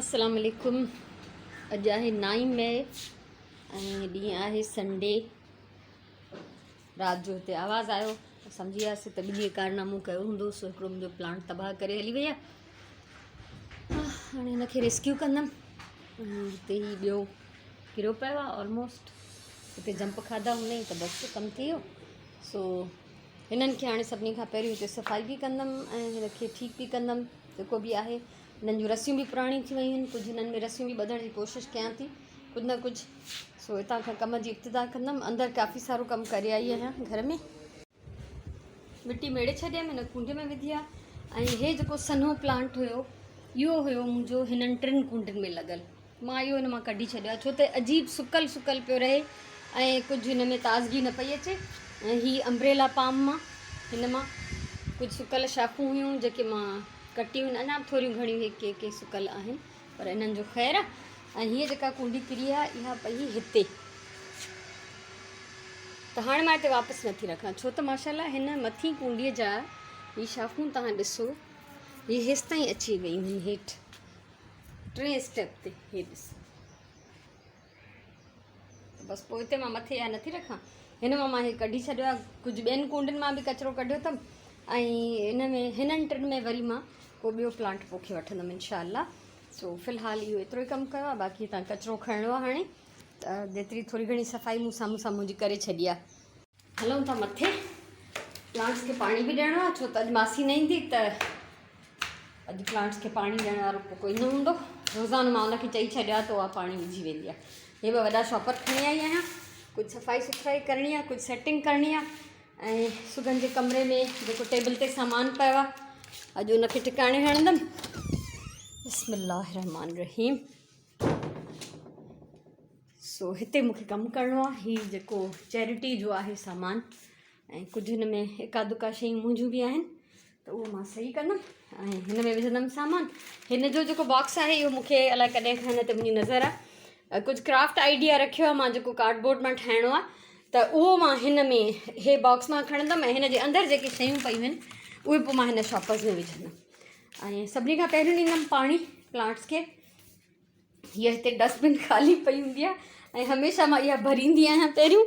السلام عليڪم اڄ آهي نائين مئي ۽ ڏينهن آهي سنڊي رات جو هتي آواز آيو سمجهي وياسي ته ٻنهي ڪارنامو ڪيو هوندو سو هڪڙو منهنجو پلانٽ تباهه ڪري هلي وئي آهي هاڻي هن کي ريسڪيو ڪندم هتي هي ٻيو ڪريو پيو آهي آلموسٽ هتي جمپ کاڌا هوندئي ته بس ڪم ٿي ويو سو هنن کي هاڻي سڀني کان پهريون هتي صفائي به ڪندم ۽ هن کي ٺيڪ به ڪندم جيڪو به آهي هنن جون رسيون به پراڻيون ٿي ويون آهن ڪجهه هنن ۾ رسيون به ٻڌڻ جي ڪوشش ڪيان ٿي ڪجهه نه ڪجهه سو هتان کان ڪم جي ابتدا ڪندم اندر ڪافي سارو ڪم ڪري آئي آهيان گهر ۾ مٽي ميڙي ڇڏيم هن ڪونڊي ۾ وڌي آهي ۽ هي جيڪو سنهو پلانٽ هيو اهو هيو منهنجو هنن ٽن ڪونڊن ۾ لڳل مان اهو هن مان ڪڍي ڇڏيو آهي ڇو ته عجيب سڪل سڪل پيو رهي ۽ ڪجهه هن ۾ تازگي نه پئي اچي ۽ هي امبريلا پام مان هن مان ڪجهه سڪل شاخون هيون جيڪي مان ڪٽيون آهن اڃا به ٿوريون گهڻيون هي ڪي ڪي سڪل آهن پر انهن جو خير آهي ۽ هيء جيڪا ڪونڊي ڪري آهي اها پئي هتي ته هاڻي مان هتي واپس نٿي رکان ڇو ته ماشاء الله هن مٿين ڪونڊيء جا هي شاخون توهان ڏسو هي هيستائين اچي ويون آهن هيٺ ٽئين اسٽيپ تي هي ڏس بس پوء هتي مان مٿي اها نٿي رکان هن مان مان هي ڪڍي ڇڏيو آهي ڪجهه ٻين ڪونڊن مان به ڪچرو ڪڍيو اٿم ۽ ان ۾ هنن ٽن ۾ وري مان ڪو ٻيو پلانٽ پوکي وٺندم انشاء الله سو في الحال اهو ايترو ئي ڪم ڪيو آهي باقي هتان ڪچرو کڻڻو آهي هاڻي ته جيتري ٿوري گهڻي صفائي مون سامهون سامهون جي ڪري ڇڏي آهي هلون ٿا مٿي پلانٽس کي پاڻي به ڏيڻو آهي ڇو ته اڄ ماسي نه ايندي ته اڄ پلانٽس کي پاڻي ڏيڻ وارو پوء ڪوئي نه هوندو روزانو مان ان کي چئي ڇڏيو آهي ته اها پاڻي وجهي ويندي آهي هي ٻه وڏا شاپر کڻي آئي آهيان ڪجهه صفائي سٿرائي ڪرڻي آهي ڪجهه سيٽنگ ڪرڻي آهي ۽ سگن جي ڪمري ۾ جيڪو ٽيبل تي سامان پيو آهي اڄ ان کي ٽڪاڻي هڻندم بسم الله الرحمن الرحيم سو هتي مون کي ڪم ڪرڻو آهي هي جيڪو چيرٽي جو آهي سامان ۽ ڪجهه هن ۾ اڪا دڪا شيون منهنجون به آهن ته اهو مان صحيح ڪندم ۽ هن ۾ وجهندم سامان هن جو جيڪو باڪس آهي اهو مون کي الائي ڪڏهن کان هن تي منهنجي نظر آهي ڪجهه ڪرافٽ آئيڊيا رکيو آهي مان جيڪو ڪارڊ بورڊ مان ٺاهڻو آهي ته اهو مان هن ۾ هي باڪس مان کڻندم ۽ هن جي اندر جيڪي شيون پيون آهن اهي پوء مان هن شاپرز ۾ وجهندم ۽ سڀني کان پهريون ڏيندم پاڻي پلانٽس کي هيء هتي ڊسٽ بن خالي پئي هوندي آهي ۽ هميشه مان اها ڀريندي آهيان پهريون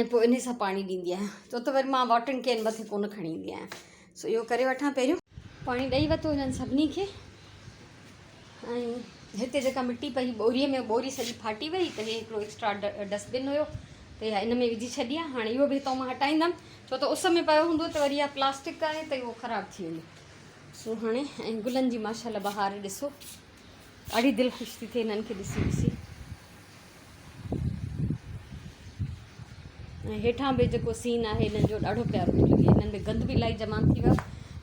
۽ پوء ان سان پاڻي ڏيندي آهيان ڇو ته وري مان واٽرنگ ڪين مٿي ڪونه کڻي ايندي آهيان سو اهو ڪري وٺان پهريون پاڻي ڏئي ورتو هنن سڀني کي ۽ هتي جيڪا مٽي پئي ٻوريء ۾ ٻوري سڄي ڦاٽي وئي ته هي هڪڙو ايڪسٽرا ڊسٽ بن هيو ته اها ان ۾ وجهي ڇڏي آهي هاڻي اهو به هتان مان هٽائيندم ڇو ته اس ۾ پيو هوندو ته وري اها پلاسٽڪ آهي ته اهو خراب ٿي ويندو سو هاڻي ۽ گلن جي ماشاءالله بهار ڏسو ڏاڍي دل خوش ٿي ٿئي هنن کي ڏسي ڏسي ۽ هيٺان به جيڪو سين آهي هنن جو ڏاڍو پيارو ٿو لڳي هنن ۾ گند به الاهي جمع ٿي ويو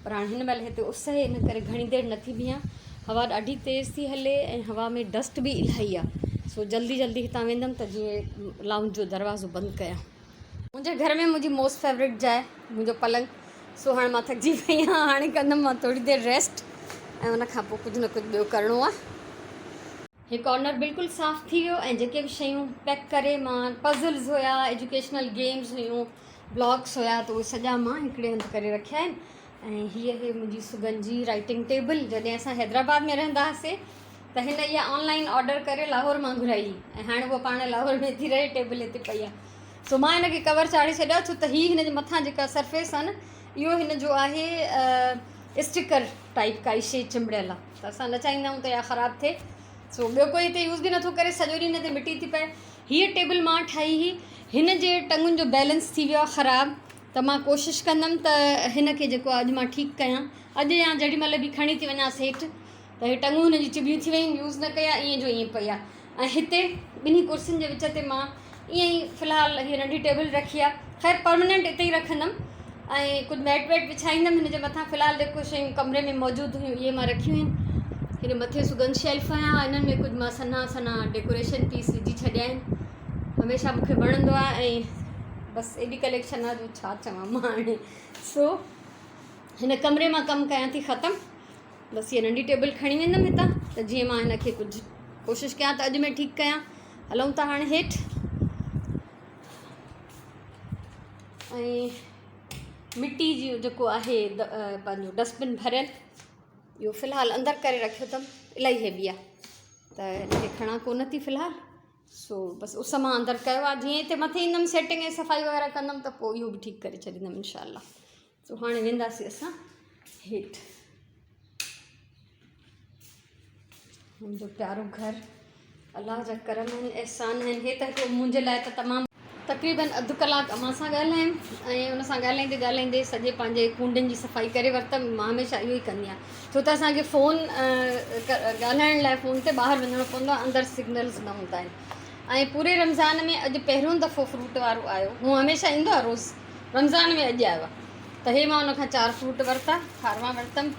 پر هاڻي هن مهل هتي اس آهي ان ڪري گهڻي دير نٿي بيهان هوا ڏاڍي تيز ٿي هلي ۽ هوا ۾ ڊسٽ به الاهي آهي سو جلدي جلدي هتان ويندم ته جيئن لائونج جو دروازو بند ڪيان منهنجي گهر ۾ منهنجي موسٽ فيورٽ جاء منهنجو پلنگ سو هاڻي مان ٿڪجي پئي آهيان هاڻي ڪندم مان ٿوري دير ريسٽ ۽ ان کان پوء ڪجهه نه ڪجهه ٻيو ڪرڻو آهي. هي ڪارنر بلڪل صاف ٿي ويو ۽ جيڪي به شيون پيڪ ڪري مان پزلز هيا ايجوڪيشنل گيمز هيون بلاڪس هيا ته اهي سڄا مان هڪڙي هنڌ ڪري رکيا آهن ۽ هيء هي منهنجي سگن جي رائٽنگ ٽيبل جڏهن اسان حيدرآباد ۾ رهندا هئاسي ته هن اها آن لائين آرڊر ڪري لاهور مان گهرائي هئي ۽ هاڻي هوء پاڻ لاهور ۾ ٿي رهي ٽيبل هتي پئي آهي سو مان هن کي ڪور چاڙهي ڇڏيو ڇو ته هي هن جي مٿان جيڪا سرفيس آهي نه اهو هن جو آهي اسٽڪر ٽائپ ڪائي شي چنبڙيل آهي ته اسان نه چاهيندا آهيون ته اها خراب ٿئي سو ٻيو ڪوئي هتي يوز به نٿو ڪري سڄو ڏينهن هن تي مٽي ٿي پئي هيء ٽيبل مان ٺاهي هئي هن جي ٽنگن جو بيلنس ٿي ويو آهي خراب ته مان ڪوشش ڪندم ته هن کي جيڪو اڄ مان ٺيڪ ڪيان اڄ يا جيڏي مهل به کڻي ٿي وڃانس هيٺ ته هي ٽنگون هن جون چٻيون ٿي ويون يوز نه ڪيا ائين جو ائين پئي آ ۽ هتي ٻنهي ڪرسين جي وچ تي مان ائين ئي في الحال هيء ننڍي ٽيبل رکي آ خير پرماننٽ اتي ئي رکندم ۽ ڪجهه ميٽ ويٽ وڇائيندم هن جي مٿان في الحال جيڪو شيون ڪمري ۾ موجود هيون اهي مان رکيون آهن هن مٿي سگن شيلف آهيان انهن ۾ ڪجهه مان سنها سنها ڊيڪوريشن پيس وجهي ڇڏيا آهن هميشه مونکي وڻندو آهي ۽ بس ايڏي ڪليڪشن آ جو ڇا چوان مان هاڻي سو هن ڪمري مان ڪم ڪيان ٿي ختم بس هيء ننڍي ٽيبل کڻي ويندم هتان ته جيئن مان هن کي ڪجهه ڪوشش ڪيان ته اڄ ۾ ٺيڪ ڪيان هلون ٿا هاڻي هيٺ ۽ مٽي جو جيڪو آهي پنهنجو ڊسٽ بن ڀريل اهو في الحال اندر ڪري رکيو اٿم الاهي هيوي آهي ته هن کي کڻان ڪونه ٿي في الحال سو بس اس مان اندر ڪيو آهي جيئن هتي مٿي ايندم سيٽنگ ۽ صفائي وغيره ڪندم ته پوء اهو به ٺيڪ ڪري ڇڏيندم انشاء الله سو هاڻي وينداسين اسان هيٺ منهنجو پيارو گهر الله جا ڪرم آهن احسان آهن هي ته هڪڙو منهنجي لاء ته تمام تقريبن اڌ ڪلاڪ امان سان ڳالهايم ۽ ان سان ڳالهائيندي ڳالهائيندي سڄي پنهنجي ڪونڊن جي صفائي ڪري ورتم مان هميشه اهو ئي ڪندي آهيان ڇو ته اسانکي فون ڳالهائڻ لاء فون تي ٻاهر وڃڻو پوندو آهي اندر سگنلز نه هوندا آهن ۽ پوري رمضان ۾ اڄ پهريون دفعو فروٽ وارو آيو هو هميشه ايندو آهي روز رمضان ۾ اڄ آيو آهي ته هي مان ان کان چار فروٽ ورتا، کاروا ورتم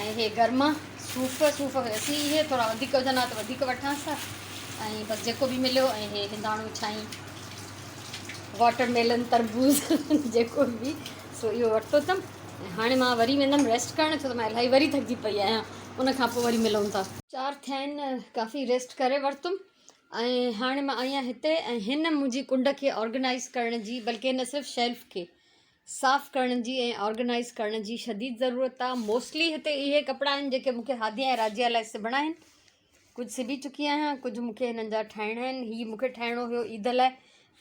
۽ هي گرما صوف، صوف اسي اهي ٿورا وڌيڪ هجن ها ته وڌيڪ وٺانس ها ۽ بس جيڪو به مليو ۽ هي هنداڻو ڇائين واٽر ميلن تربوز جيڪو به سو اهو ورتو اٿم ۽ هاڻي مان وري ويندم ريسٽ ڪرڻ ڇو ته مان الاهي وري ٿڪجي پئي آهيان ان کان پوء وري ملون ٿا. چار ٿيا آهن ڪافي ريسٽ ڪري ورتم ۽ هاڻي مان آئي آهيان هتي ۽ هن منهنجي ڪنڊ کي آرگنائيز ڪرڻ جي بلڪه هن صرف شيلف کي صاف ڪرڻ جي ۽ آرگنائيز ڪرڻ جي شديد ضرورت آ موسٽلي هتي اهي ڪپڙا آهن جيڪي مون کي هادي ۽ راجيا لاء سبڻا آهن ڪجهه سبي چڪي آهيان ڪجهه مون کي هنن جا ٺاهڻا آهن هي مون کي ٺاهڻو هيو عيد لاء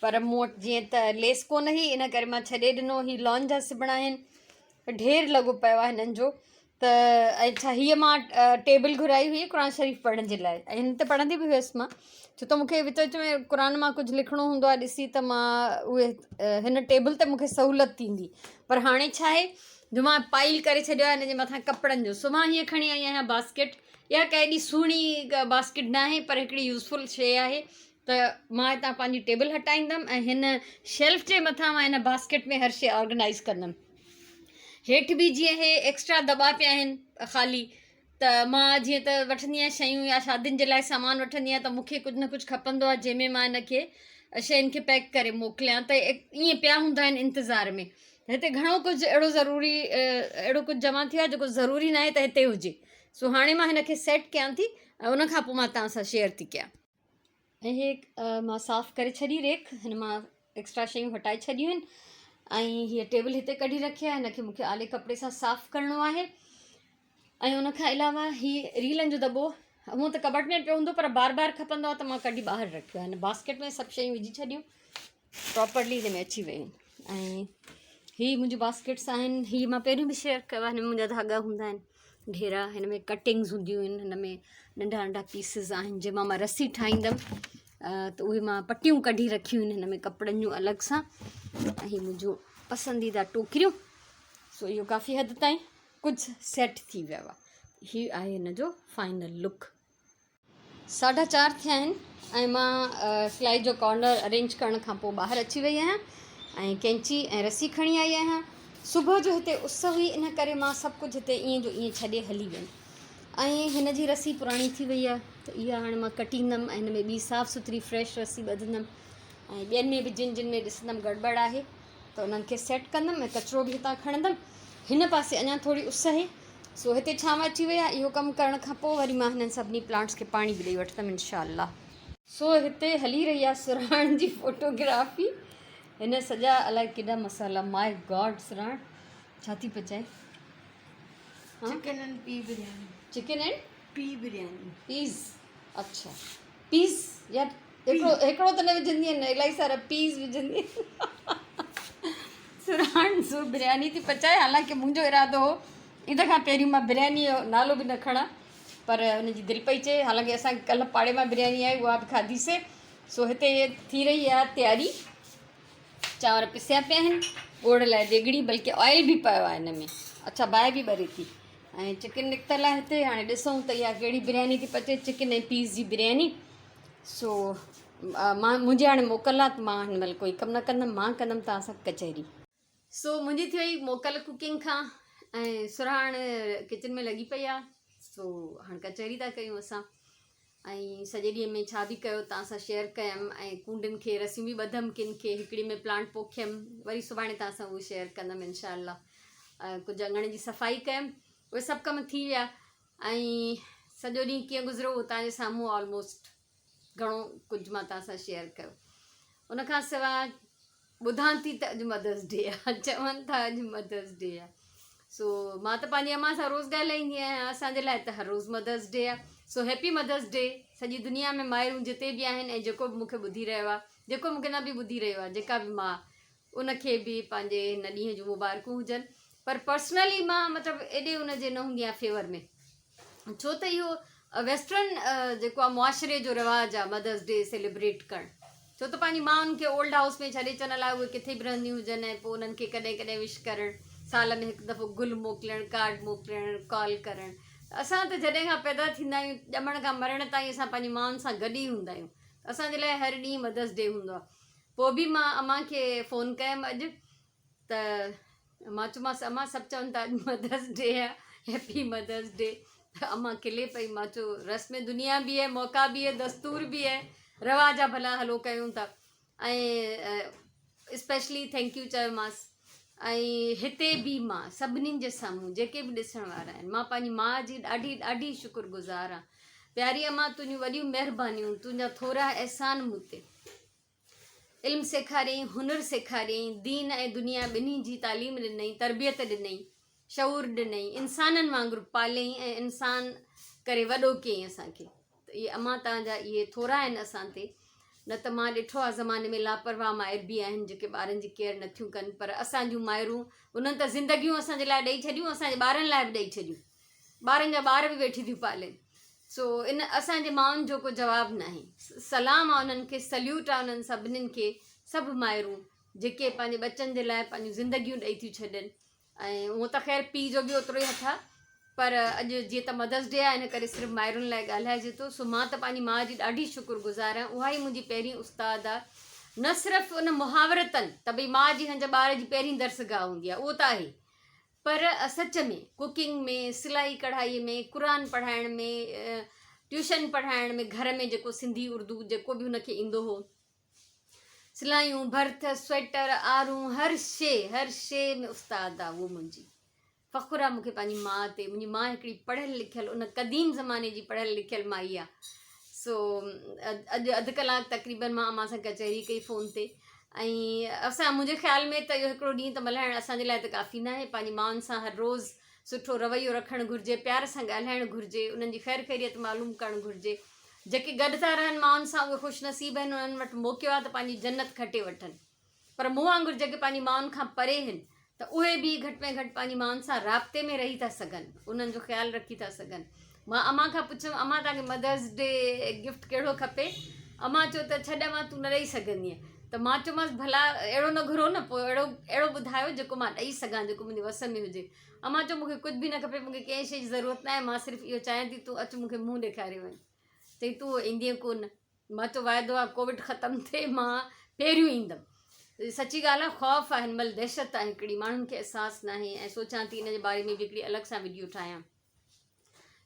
پر مون وٽ جيئن ته ليس ڪونه هئي ان ڪري مان ڇڏي ڏنو هي لان جا سبڻا آهن ڍير لڳو پيو آهي هنن جو ته ۽ ڇا هيء مان ٽيبل گهرائي هئي قرآن شريف پڙهڻ جي لاء ۽ هن تي پڙهندي به هيس مان ڇو ته مونکي وچ وچ ۾ قرآن مان ڪجهه لکڻو هوندو آهي ڏسي ته مان اهي هن ٽيبل تي مونکي سهولت ٿيندي پر هاڻي ڇا آهي جو مان پائل ڪري ڇڏيو آهي هن جي مٿان ڪپڙن جو سو مان هيء کڻي آئي آهيان باسڪيٽ اها ڪا ايڏي سهڻي باسڪيٽ نه آهي پر هڪڙي يوزفل شيء آهي ته مان هتان پنهنجي ٽيبل هٽائيندم ۽ هن شيلف جي مٿان مان هن باسڪيٽ ۾ هر شيء آرگنائز ڪندم هيٺ به جيئن هي ايڪسٽرا دٻا پيا آهن خالي ته مان جيئن ته وٺندي آهيان شيون يا شادين جي لاء سامان وٺندي آهيان ته مون کي ڪجهه نه ڪجهه کپندو آهي جنهن ۾ مان هن کي شين کي پيڪ ڪري موڪليان ته ائين پيا هوندا آهن انتظار ۾ هتي گهڻو ڪجهه اهڙو ضروري اهڙو ڪجهه جمع ٿيو آهي جيڪو ضروري ناهي ته هتي هجي سو هاڻي مان هن کي سيٽ ڪيان ٿي ۽ ان کان پوء مان توهان سان شيئر ٿي ڪيان. ۽ هي مان صاف ڪري ڇڏي ريڪ هن مان ايڪسٽرا شيون هٽائي ڇڏيون آهن ۽ هيء ٽيبل هتي ڪڍي رکي آهي هن کي مونکي آلي ڪپڙي سان صاف ڪرڻو آهي ۽ ان کان علاوه هي ريلن جو دٻو هونء ته ڪٻٽ ۾ پيو هوندو پر بار بار کپندو آهي ته مان ڪڍي ٻاهر رکيو آهي هن باسڪيٽ ۾ سڀ شيون وجهي ڇڏيون پراپرلي هن ۾ اچي ويون ۽ هي منهنجون باسڪيٽس آهن هي مان پهريون به شيئر ڪيو آهي هن ۾ منهنجا ڌاڳا هوندا آهن ڍيرا هن ۾ ڪٽنگز هونديون آهن هن ۾ ننڍا ننڍا پيسز آهن جنهن مان مان رسي ٺاهيندم ته اهي مان پٽيون ڪڍي رکيون آهن هن ۾ ڪپڙن جون الڳ سان ۽ هي منهنجون پسنديده ٽوڪريون سو اهو ڪافي حد تائين ڪجهه سيٽ ٿي ويو آهي هي آهي هن جو فائنل لڪ ساڍا چار ٿيا آهن ۽ مان سلائي جو ڪارنر ارينج ڪرڻ کان پوء ٻاهر اچي وئي آهيان ۽ قينچي ۽ رسي کڻي آئي آهيان صبح جو هتي اس هئي ان ڪري مان سڀ ڪجهه هتي ائين جو ائين ڇڏي هلي ويم ۽ هن جي رسي پراڻي ٿي وئي آهي ته اها هاڻي مان ڪٽيندم ۽ هن ۾ ٻي صاف سٿري فريش رسي ٻڌندم ۽ ٻين ۾ به جن جن ۾ ڏسندم گڙٻڙ آهي ته انهن کي سيٽ ڪندم ۽ ڪچرو به هتان کڻندم هن پاسي اڃا ٿوري اس آهي سو هتي ڇانو اچي وئي آهي اهو ڪم ڪرڻ کان پوء وري مان هنن سڀني پلانٽس کي پاڻي به ڏئي وٺندم انشاء الله. سو هتي هلي رهي آهي سرهاڻ جي فوٽو گرافي هن سڄا الائي ڪيڏا مسالا ماء گاڊ سرهاڻ ڇا ٿي پچائي chicken and pea biryani chicken and pea biryani peas اڇا پيز يا هڪڙو هڪڙو ته نه وجهندي نه الاهي سارا پيز وجهندي سرهاڻ سو برياني ٿي پچائي حالانڪه منهنجو ارادو هو عيد کان پهريون مان برياني جو نالو به نه کڻان پر هن جي دل پئي چئي حالانڪه اسان ڪلهه پاڙي مان برياني آئي اها به کاڌيسي سو هتي ٿي رهي آهي تياري چانور پسيا پيا آهن ڳوڙ لاء ديڳڙي بلڪه آئل به پيو آهي هن ۾ اڇا باهه به ٻري ٿي ۽ چڪن نڪتل آهي هتي هاڻي ڏسون ته اها ڪهڙي برياني ٿي پچي چڪن ۽ پيز جي برياني سو مان منهنجي هاڻي موڪل آهي ته مان هن مهل ڪوئي ڪم نه ڪندم مان ڪندم توهان سان ڪچهري. سو منهنجي ٿي وئي موڪل ڪوڪنگ کان ۽ سرهاڻ ڪچن ۾ لڳي پئي آهي سو هاڻي ڪچهري ٿا ڪيون اسان ۽ سڄي ڏينهن ۾ ڇا به ڪيو توهان سان شيئر ڪيم ۽ ڪونڊن کي رسيون به ٻڌم ڪن کي هڪڙي ۾ پلانٽ پوکيم وري سڀاڻي توهان سان اهو شيئر ڪندم انشاء الله ڪجهه اڱڻ جي صفائي ڪيم اهي سڀ ڪم ٿي ويا ۽ سڄو ڏينهن ڪيئن گذريو اهو توهان جي سامهون آلموسٽ گهڻو ڪجهه مان توهان سان شيئر ڪيو ان کان سواء ٻڌان ٿي ته اڄ مدرس ڊي آ چون ٿا اڄ مدرس ڊي آ. سو مان ته پنهنجي امان سان روز ڳالهائيندي آهيان اسان جي لاء ته هر روز مدرس ڊي آهي سو هيپي مدرس ڊي سڄي دنيا ۾ مائرون جتي به آهن ۽ جيڪو به مون کي ٻڌي رهيو آهي جيڪو مون کي نه به ٻڌي رهيو آهي جيڪا به ماء ان کي به پنهنجي هن ڏينهن جون مبارڪون هجن پر پرسنلي مان مطلب ايڏي ان جي نه هوندي آهيان فيور ۾ ڇو ته اهو ويسٽرن جيڪو آهي معاشري جو رواج آهي مدرس ڊي سيليبريٽ ڪرڻ ڇو ته پنهنجي مائن کي اولڊ هائوس ۾ ڇڏي اچڻ لاء اهي ڪٿي به رهنديون هجن ۽ پوء انهن کي ڪڏهن ڪڏهن وش ڪرڻ سال ۾ هڪ دفعو گل موڪلڻ ڪارڊ موڪلڻ ڪال ڪرڻ اسان ته جڏهن کان پيدا ٿيندا آهيون ڄمڻ کان مرڻ تائين اسان پنهنجي مائن سان گڏ ئي هوندا آهيون اسان جي لاء هر ڏينهن مدرس ڊي هوندو آهي پوء به مان امان کي فون ڪيم اڄ ته مان چيومانس امان سڀ چون ٿا اڄ مدرس ڊي آ هيپي مدرس ڊي ته امان کلي پئي مان چيو رسم دنيا به هي موقع به هي دستور به هي رواج آ ڀلا هلو ڪيون ٿا ۽ اسپيشلي thank you چيومانس ۽ هتي به مان سڀني جي سامهون جيڪي به ڏسڻ وارا آهن مان پنهنجي ماء جي ڏاڍي ڏاڍي شڪر گذار آهيان پياري امان تنهنجون وڏيون مهربانيون تنهنجا ٿورا احسان مون تي علم سيکاريائين، هنر سيکاريائين، دين ۽ دنيا ٻنهي جي تعليم ڏنائين، تربيت ڏنائين، شعور ڏنائين، انسانن وانگر پاليائين ۽ انسان ڪري وڏو ڪيائين اسان کي ته اهي امان توهان جا اهي ٿورا آهن اسان تي نه ته مان ڏٺو آهي زماني ۾ لاپرواهه مائر به آهن جيڪي ٻارن جي ڪيئر نٿيون ڪن پر اسان جون مائرون انهن ته زندگيون اسان جي لاء ڏئي ڇڏيون اسان جي ٻارن لاء به ڏئي ڇڏيون ٻارن جا ٻار به ويٺي ٿيون پالين سو ان اسان جي مائن جو ڪو جواب ناهي سلام آ انهن کي سليوٽ آ انهن سڀنين کي سڀ مائرون جيڪي پنهنجي ٻچن جي لاء پنهنجون زندگيون ڏئي ٿيون ڇڏين ۽ هونء ته خير پيء جو به اوترو ئي هٿ آ پر اڄ جيئن ته مدرس ڊي آ ان ڪري صرف مائرن لاء ڳالهائجي ٿو سو مان ته پنهنجي ماء جي ڏاڍي شڪر گذار آهيان اها ئي منهنجي پهرين استاد آ نه صرف ان محاورتن ته ڀئي ماء جي هنج ٻار جي پهرين درسگاهه هوندي آ اهو ته آهي پر سچ ۾ ڪوڪنگ ۾، سلائي ڪڙهائي ۾، قرآن پڙهائڻ ۾، ٽيوشن پڙهائڻ ۾ گهر ۾ جيڪو سنڌي اردو جيڪو به هن کي ايندو هو، سلايون، ڀرٿ، سوئيٽر، آرون هر شي هر شي ۾ استاد آ هو منهنجي. فخر آ مون کي پنهنجي ماء تي، منهنجي ماء هڪڙي پڙهيل لکيل ان قديم زماني جي پڙهيل لکيل مائي آ. سو اڄ اڌ ڪلاڪ تقريبن مان امان سان ڪچهري ڪئي فون تي ۽ اسان منهنجي خيال ۾ ته اهو هڪڙو ڏينهن ته ملهائڻ اسان جي لاء ته ڪافي ناهي پنهنجي مائن سان هر روز سٺو رويو رکڻ گهرجي پيار سان ڳالهائڻ گهرجي انهن جي خير خيريت معلوم ڪرڻ گهرجي جيڪي گڏ ٿا رهن مائن سان اهي خوش نصيب آهن انهن وٽ موقعو آهي ته پنهنجي جنت کٽي وٺن پر مون وانگر جيڪي پنهنجي مائن کان پري هن ته اهي به گهٽ ۾ گهٽ پنهنجي مائن سان رابطي ۾ رهي ٿا سگهن انهن جو خيال رکي ٿا سگهن مان امان کان پڇيم امان توهان کي مدرس ڊي گفٽ ڪهڙو کپي امان چيو ته ڇڏ امان تون نه ڏئي سگهندينء ته مان چيومانس ڀلا اهڙو نه گهرو نه پوء اهڙو اهڙو ٻڌايو جيڪو مان ڏئي سگهان جيڪو منهنجي وس ۾ هجي امان چيو مون کي ڪجهه به نه کپي مون کي ڪنهن شيء جي ضرورت ناهي مان صرف اهو چاهيان ٿي تون اچ مون کي منهن ڏيکاري وڃ چئي تون ايندينء ڪونه مان چيو واعدو آ ڪووڊ ختم ٿئي مان پهريون ايندم. سچي ڳالهه آ خوف آ هن مهل دهشت آ هڪڙي ماڻهن کي احساس ناهي ۽ سوچان ٿي ان جي باري ۾ به هڪڙي الڳ سان وڊيو ٺاهيان.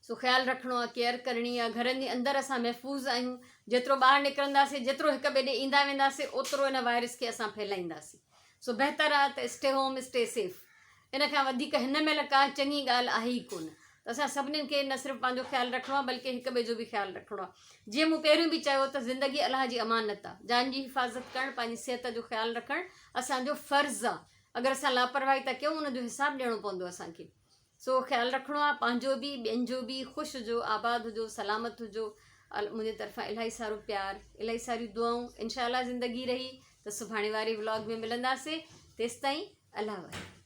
سو خيال رکڻو آ ڪيئر ڪرڻي آ گهرن جي اندر اسان محفوظ آهيون جيترو ٻاهر نڪرنداسين جيترو هڪ ٻئي ڏي ايندا وينداسين اوترو ان وائرس کي اسان ڦهلائينداسين سو بهتر آ ته اسٽي هوم اسٽي سيف ان کان وڌيڪ هن مهل ڪا چڱي ڳالهه آهي ئي ڪونه ته اسان سڀنين کي نه صرف پنهنجو خيال رکڻو آهي بلڪه هڪ ٻئي جو به خيال رکڻو آهي. جيئن مون پهريون به چيو ته زندگي الله جي امانت آهي. جان جي حفاظت ڪرڻ، پنهنجي صحت جو خيال رکڻ اسان جو فرض آهي. اگر اسان لاپرواهي ٿا ڪيون ان جو حساب ڏيڻو پوندو اسان کي. سو خيال رکڻو آهي پنهنجو به ٻين جو به خوش هجو آباد هجو سلامت هجو منهنجي طرفان الاهي سارو پيار الاهي ساريون دعائون انشاء الله زندگي رهي ته سڀاڻي واري ولاگ ۾ ملنداسين تيستائين الله واهي.